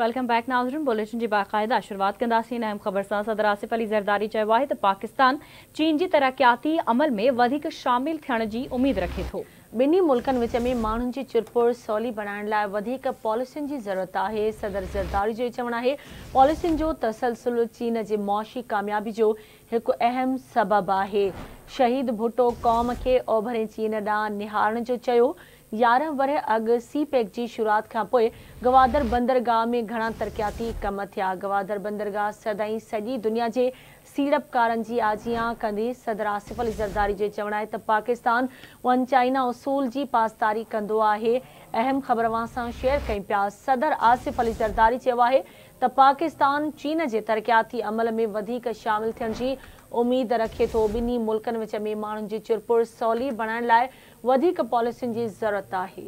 Welcome back ناظرين، bulletin جي باقاعده شروعات ڪنداسين اهم خبر سان. صدر آصف علي زرداري چيو آهي ته پاڪستان چين جي ترقياتي عمل ۾ وڌيڪ شامل ٿيڻ جي اميد رکي ٿو. ٻنهي ملڪن وچ ۾ ماڻهن جي چرپر سولي بڻائڻ لاء وڌيڪ پاليسين جي ضرورت آهي. صدر زرداري جو چوڻ آهي پاليسين جو تسلسل چين جي معاشي ڪاميابي جو هڪ اهم سبب آهي. شهيد ڀٽو قوم کي اوڀرين چين ڏانهن نهارڻ جو چيو. 11 ورهيه اڳ سي پيڪ جي شروعات کانپوء گوادر بندرگاهه ۾ گهڻا ترقياتي ڪم ٿيا. گوادر بندرگاهه سدائين سڄي دنيا جي سيڙپڪارن جي آجيان ڪندي. صدر آصف علي زرداري جو چوڻ آهي ته پاڪستان ون چائنا اصول جي پاسداري ڪندو آهي. اهم خبر اوهان سان شيئر ڪيون پيا. صدر آصف علي زرداري چيو آهي ته پاڪستان چين جي ترقياتي عمل ۾ وڌيڪ شامل ٿيڻ جي اميد رکي ٿو. ٻنهي ملڪن وچ ۾ ماڻهن جي چرپر سولي بڻائڻ لاء وڌيڪ پاليسين جي ضرورت آهي.